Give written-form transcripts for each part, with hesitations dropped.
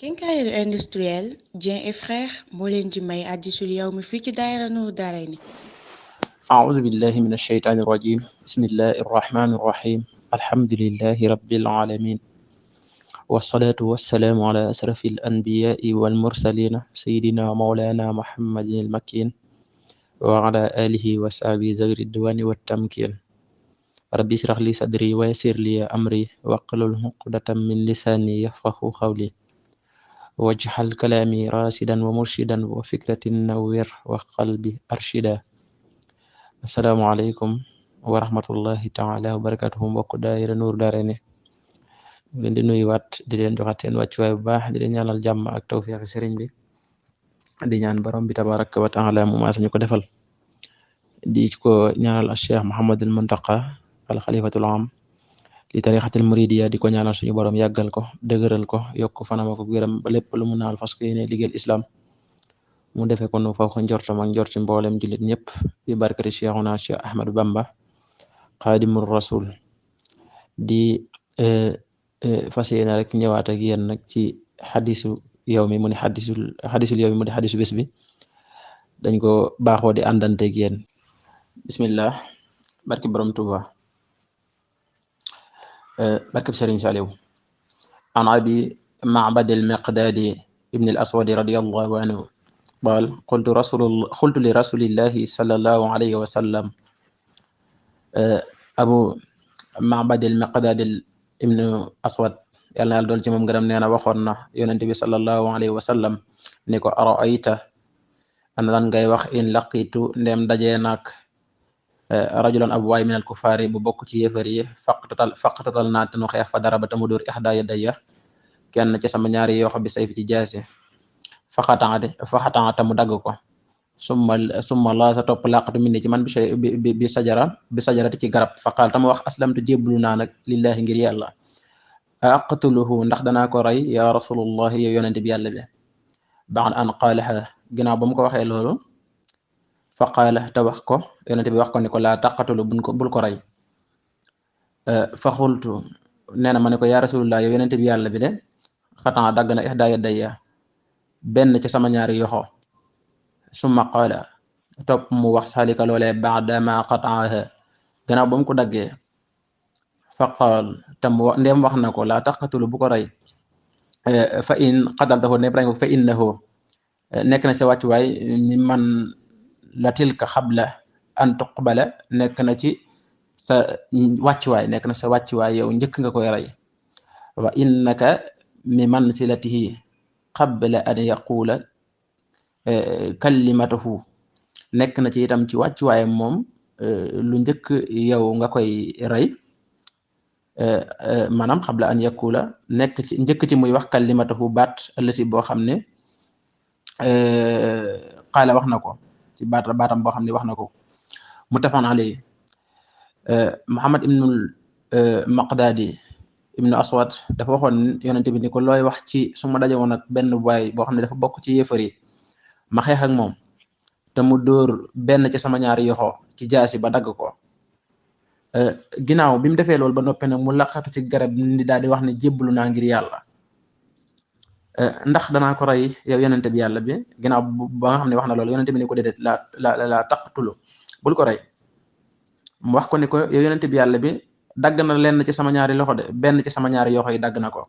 Quincaillerie industrielle Dieng et Frères moo leen di may Hadisul Yawmi fii ci daayira Nuuru Daarayni. أعوذ بالله من الشيطان الرجيم بسم الله الرحمن الرحيم الحمد لله رب العالمين والصلاة والسلام على أشرف الأنبياء والمرسلين سيدنا مولانا محمد المكين وعلى آله وصحبه ذوي الرضوان والتمكين ربي اشرح لي صدري ويسر لي أمري واحلل عقدة من لساني يفقهوا قولي واجعل كلامي راشدا ومرشدا وفكرة نوّر وقلبي أرشدا. asalaamaaleykum wa rahmatullahi taala wa barakatuhu mbokk daayira Nuuru Daarayni leen di nuyuwaat di leen joxaat seen wàccuwaay bu baax di leen ñaanal jàmm ak tawfiix sëriñ bi di ñaan borom bi tabaraka wa taala mu maasa ñu ko defal di ko ñaanal al cheikh Muhammadul Muntaqa al xalifatul am li tarixatil muridiya di ko ñaanal suñu borom yàggal ko dëgëral ko yokk fanama ko gërëm ba lépp lu mu naal fas ko yéene liggéeyal islam mu defee ko nu faw ko njortam ak njorti mboolem jullit ñëpp bi barkati Cheikhuna Cheikh Ahmadu Bamba xaadimul rasul di fas yéene rek ñëwaat ak yéen nag ci xadisu yow mi mu ne xadisul yow mi mu ne xadisu bés bi dañ ko baaxoo di àndante ak yéen bismillah barki borom Tuuba barkab Sëriñ Saaliw an abi Macbad al-Miqdaadi ibn al-Aswad radiyallahu anhu قال قلت لرسول الله صلى الله عليه وسلم أبو معبد المقداد ابن أسود yàlla na dool ci moom gërëm nee na waxoon na yonent bi sallallahu alayhi wa sallam ni ko araayta ana lan ngay wax in laqitu ndem dajee naag rajulan ab waay min al kufaari bu bokk ci yéefar yi faqtatal naa te nu xeex fa daraba ta mu dóor ixdaa yadayya kenn ci sama ñaari yoxo bi sayf ci jaasi faxataata mu dagg ko summa la sa topp laqatu min ni ci man bi sajarati ci garab faqaal tama wax aslamtu jébbalu naa nag lillahi ngir yàlla aqtuluhu ndax danaa ko rey ya rasulullah yow yonente bi yàlla bi ba'd an qaalaha ginnaaw ba mu ko waxee loolu fa qaala te wax ko yonente bi wax ko ni ko laa taqatulu bul ko rey fa xultu nee na ma ne ko ya rasulullah yow yonente bi yàlla bi de xataa dagg na ihdaa yadayya benn ci sama ñaari yoxo summa qaala topp mu wax salika loolee ba'dama qata'aha gannaaw ba mu ko daggee fa qaal tam ndem wax na ko laa taqatulu bu ko rey fa in qataltahu ne rey nga ko fa innahu nekk na sa wàccuwaay mi man la tilka xabla an tuqbala nekk na ci sa wàccuwaay yow njëkk nga koy rey wa innaka mi mansilatihi qabla an yaqula kalimatahu nekk na ci itam ci wàccuwaayam moom lu njëkk yow nga koy rey maanaam qabla an yaqula nekk ci njëkk ci muy wax kalimatahu baat ëllësi boo xam ne qaala wax na ko ci baatam boo xam ne wax na ko muttafaqun alayhi Muhammad ibnul Maqdaadi ibnu Aswad dafa waxoon yonente bi ni ko looy wax ci su ma daje woon ak benn waay boo xam ne dafa bokk ci yéefar yi ma xeex ak moom te mu dóor benn ci sama ñaari yoxo ci jaasi ba dagg ko ginnaaw bi mu defee loolu ba noppee nag mu laqatu ci garab ni daal di wax ne jébbalu naa ngir yàlla ndax danaa ko rey yow yonente bi yàlla bi ginnaaw ba nga xam ne wax na loolu yonente bi ni ko déedéet la taqtulu bul ko rey mu wax ko ni ko yow yonente bi yàlla bi dagg na lenn ci sama ñaari loxo de benn ci sama ñaari yoxo yi dagg na ko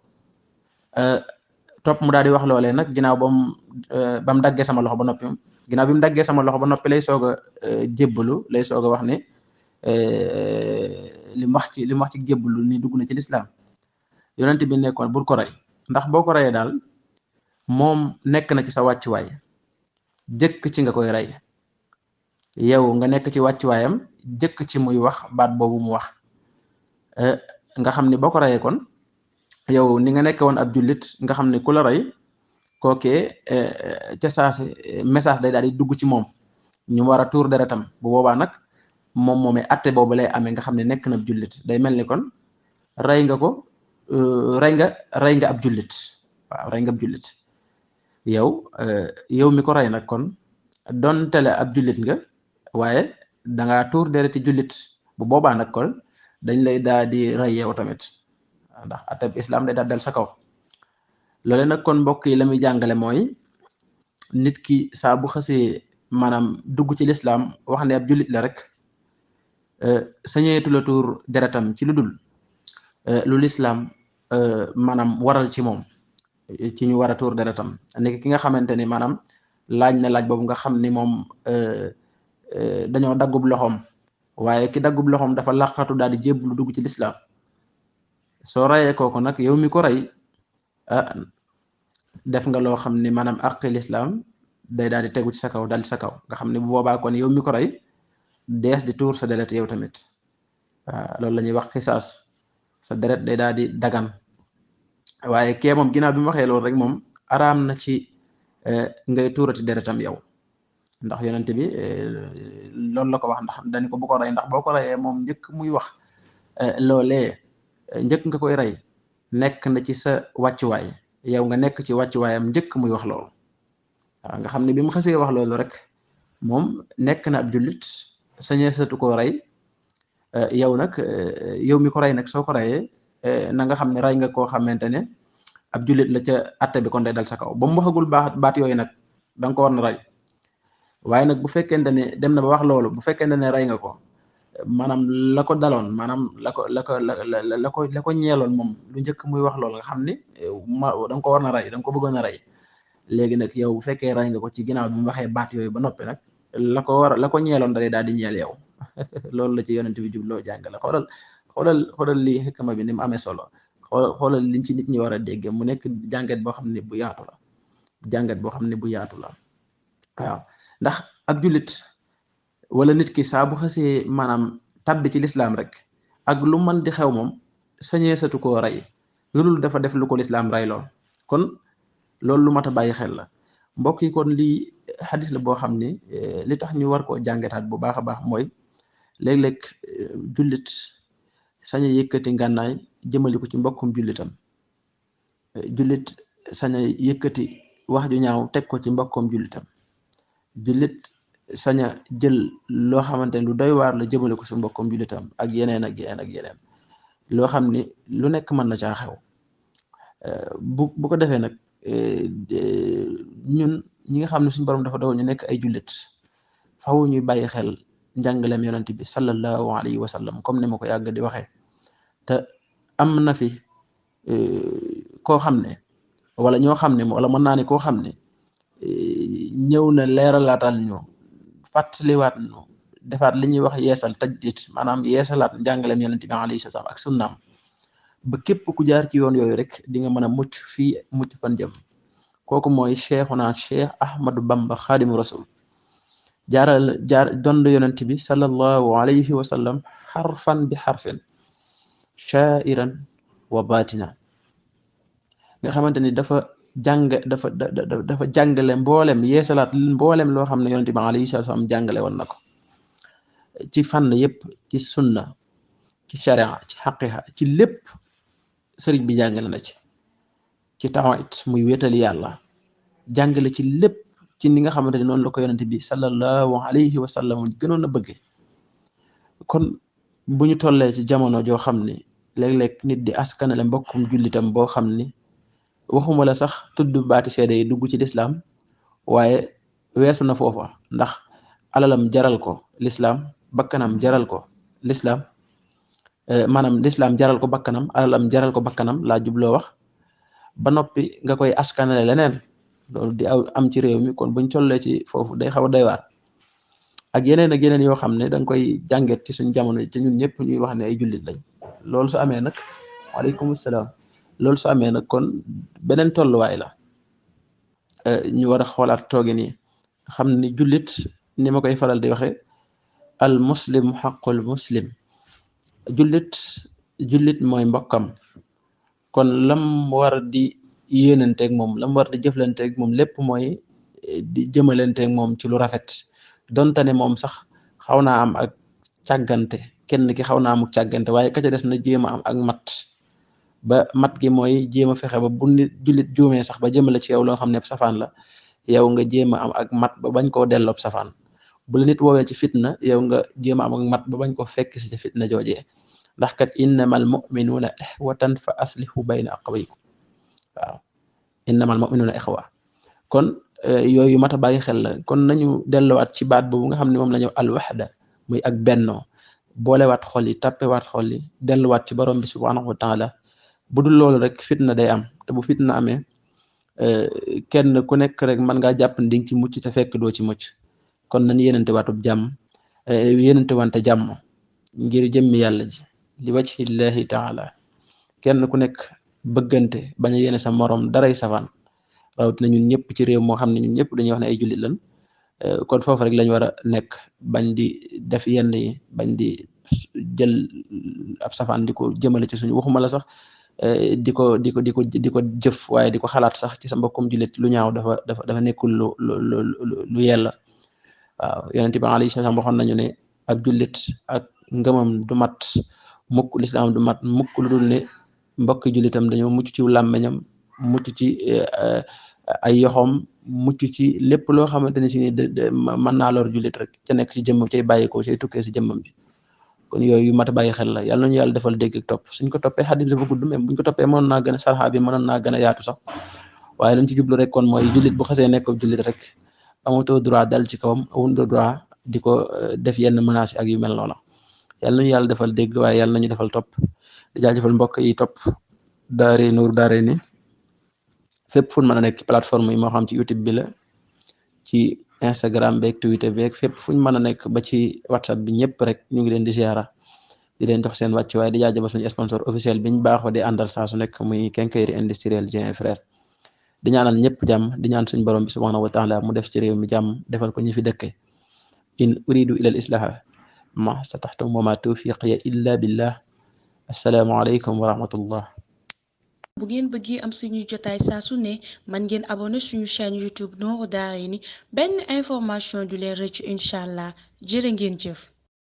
topp mu daal di wax loolee nag ginnaaw ba mu daggee sama loxo ba noppi ginnaaw bi mu daggee sama loxo ba noppi lay soog a jébbalu lay soog a wax ni li mu wax ci jébbalu ni dugg na ci lislaam yonent bi nekkoon bul ko rey ndax boo ko reyee daal moom nekk na ci sa wàccuwaay jëkk ci nga koy rey yow nga nekk ci wàccuwaayam jëkk ci muy wax baat boobu mu wax nga xam ni boo ko reyee kon yow ni nga nekk woon ab jullit nga xam ni ku la rey kookee ca saasi message day daal di dugg ci moom ñu war a tuur deretam bu boobaa nag moom moomee atte boobu lay amee nga xam ne nekk na ab jullit day mel ni kon rey nga ko rey nga ab jullit waaw rey nga ab jullit yow mi ko rey nag kon donte la ab jullit nga waaye dangaa tuur dereti jullit bu boobaa nag kon dañ lay daal di rey yow tamit ndax atab islam day daal dal sa kaw loole nag kon mbokk yi la muy jàngale mooy nit ki saa bu xësee maanaam dugg ci lislaam wax ne ab jullit la rek sañeetu la tuur deretam ci lu dul lu lislaam maanaam waral ci moom ci ñu war a tuur deretam nekk ki nga xamante ni maanaam laaj na laaj boobu nga xam ni moom dañoo daggub loxoom waaye ki daggub loxoom dafa laqatu daal di jébbalu dugg ci lislaam soo rayee kooku nag yow mi ko rey def nga loo xam ni maanaam àqi lislaam day daal di tegu ci sa kaw daal di sa kaw nga xam ne bu boobaa kon yow mi ko rey dees di tuur sa deret yow tamit waaw loolu la ñuy wax xisaas sa deret day daal di dagan waaye kee moom ginnaaw bi mu waxee loolu rek moom araam na ci ngay tuurati deretam yow ndax yonent bi loolu la ko wax ndax dañ ko bu ko rey ndax boo ko reyee moom njëkk muy wax loolee njëkk nga koy rey nekk na ci sa wàccuwaay yow nga nekk ci wàccuwaayam njëkk muy wax loolu waaw nga xam ne bi mu xasee wax loolu rek moom nekk na ab jullit sañee satu koo rey yow nag yow mi ko rey nag soo ko reyee na nga xam ne rey nga koo xamante ne ab jullit la ca atte bi kon day dal sa kaw ba mu waxagul baat yooyu nag da nga ko war na rey waaye nag bu fekkente ne dem na ba wax loolu bu fekkente ne rey nga ko maanaam la ko daloon maanaam la ko ñeeloon moom lu njëkk muy wax loolu nga xam ni da nga ko war na rey da nga ko bëggoon a rey léegi nag yow bu fekkee rey nga ko ci ginnaaw bi mu waxee baat yooyu ba noppi nag la ko ñeeloon dalay daal di ñeel yow loolu la ci yonent bi jubloo jàngale xoolal lii xikma bi ni mu amee solo xoolal liñ ci nit ñi war a dégg mu nekk jàngat boo xam ne bu yaatu la waaw ndax ab jullit wala nit ki saa bu xasee maanaam tabbi ci lislaam rek ak lu mën di xew moom sañee satu koo rey loolu dafa def lu ko lislaam rey lool kon loolu lu mat a bàyyi xel la mbokk yi kon lii xadis la boo xam ni li tax ñu war koo jàngataat bu baax a baax mooy léeg-léeg jullit sañ a yëkkati ngànnaay jëmali ko ci mbokkum jullitam jullit sañ a yëkkati wax ju ñaaw teg ko ci mbokkum jullitam jullit sañ a jël loo xamante ne lu doy waar la jëmale ko ci mbokkum jullitam ak yeneen ak yeneen ak yeneen loo xam ni lu nekk mën na caa xew bu ko defee nag ñun ñi nga xam ne suñu borom dafa doon ñu nekk ay jullit faw ñuy bàyyi xel njàngaleem yonent bi sallallahu alayhi wa sallam comme ni ma ko yàgg di waxee te am na fi koo xam ne wala ñoo xam ne wala mën naa ne koo xam ne ñëw na leeralaatal ñu fàttaliwaat ñu defaat li ñuy wax yeesal tajdid maanaam yeesalaat njàngaleem yonent bi alayhi salaam ak sunnaam ba képp ku jaar ci yoon yooyu rek di nga mën a mucc fii mucc fan jëm kooku mooy cheikhuna cheikh ahmadu bamba xaadimu rasul jaar dond yonent bi sallallahu alayhi wa sallam xarfan bi xarfin shairan wa batina nga xamante ni dafa jàngale mboolem yeesalaat mboolem loo xam ne yonent bi alayhi salaam jàngale woon na ko ci fànn yépp ci sunna ci sharia ci xaqiqa ci lépp sëriñ bi jàngale na ci tawhid muy wéetal yàlla jàngale ci lépp ci ni nga xamante ni noonu la ko yonent bi sallallahu alayhi wa sallam gënoon a bëgge kon bu ñu tollee ci jamono joo xam ni léeg-léeg nit di askanale mbokkum jullitam boo xam ni waxuma la sax tudd baati seede yi dugg ci lislaam waaye weesu na foofa ndax alalam jaral ko lislaam bakkanam jaral ko lislaam maanaam lislaam jaral ko bakkanam alalam jaral ko bakkanam laa jubloo wax ba noppi nga koy askanale leneen loolu di am ci réew mi kon buñ tollee ci foofu day xaw a doy waar ak yeneen yoo xam ne danga koy jànget ci suñ jamono ci ñun ñëpp ñuy wax ne ay jullit lañ loolu su amee nag waaleykum salaam loolu su amee nag kon beneen tolluwaay la ñu war a xoolaat toogi nii xam ni jullit ni ma koy faral di waxe al muslim xaqul muslim jullit mooy mbokkam kon lam war di yéenanteeg moom lam war di jëflanteeg moom lépp mooy di jëmalanteeg moom ci lu rafet donte ne moom sax xaw naa am ak càggante kenn ki xaw naa am ak càggante waaye ka ca des na jéem a am ak mat ba mat gi mooy jéem a fexe ba bu nit jullit juumee sax ba jëmale ci yow loo xam ne safaan la yow nga jéem a am ak mat ba bañ koo delloob safaan bu la nit woowee ci fitna yow nga jéem a am ak mat ba bañ ko fekk si ci fitna joojee ndax kat innamal mu'minuuna ixwatan fa aslihu bayna aqawaykum waaw innamal mu'minuna ixwa kon yooyu mat a bàyyi xel la kon nañu delluwaat ci baat boobu nga xam ne moom la ñu al waxda muy ak bennoo boolewaat xol yi tàppewaat xol yi delluwaat ci borom bi subhanahu wa taala bu dul loolu rek fitna day am te bu fitna amee kenn ku nekk rek mën ngaa jàpp ne dinga ci mucc te fekk doo ci mucc kon nañ yénante waatub jàmm yénante wante jàmm ngir jëmmi yàlla ji li wajhillahi taala kenn ku nekk bëggante bañ a yéene sa morom daray safaan rawatina ñun ñëpp ci réew moo xam ne ñun ñëpp dañuy wax ne ay jullit lan kon foofu rek lañ war a nekk bañ di def yenn yi bañ di jël ab safaan di ko jëmale ci suñu waxuma la sax di ko jëf waaye di ko xalaat sax ci sa mbokkum jullit lu ñaaw dafa nekkul lu yella waaw yonent bi alayhi salaam waxoon nañu ne ab jullit ak ngëmam du mat mukk lislaam du mat mukk lu dul ne mbokki jullitam dañoo mucc ci làmmeñam mucc ci ay yoxoom mucc ci lépp loo xamante ne si ni mën naa lor jullit rek ca nekk ci jëmmam cay bàyyikoo cay tukkee si jëmmam bi kon yooyu mat a bàyyi xel la yàlla nañu yàlla defal dégg ak topp suñ ko toppee xadis dafa gudd même buñ ko toppee mënoon naa gën a sarxa bi mënoon naa gën a yaatu sax waaye lañ ci jublu rek kon mooy jullit bu xasee nekk jullit rek amatoo droit dal ci kawam amatoo droit di ko def yenn menaces ak yu mel noonu yàlla nañu yàlla defal dégg waaye yàlla nañu defal topp di jaajëfal mbokk yi topp daare Nour Daarayni fépp fu mën a nekk plateforme yi moo xam ci YouTube bi la ci Instagram beeg Twitter beeg fépp fu ñu mën a nekk ba ci WhatsApp bi ñëpp rek ñu ngi leen di ziara di leen jox seen wàcc waaye di jaajëfal suñu sponsor officiel bi ñu baaxoo di àndal saa su nekk muy Quincaillerie Industrielle Dieng et Frères di ñaanal ñëpp jàmm di ñaan suñu borom bi subhanahu wa taala mu def ci réew mi jàmm defal ko ñi fi dëkke in uridu ila al islaha ma stataxtum wa ma tawfiqiya illa billah assalaamu aleykum wa rahmatullah bu ngeen bëggee am suñuy jotaay saa su ne man ngeen abonné suñu chaîne YouTube Nourou Darayni benn information du leen rëcc incha allah jërë ngeen jëf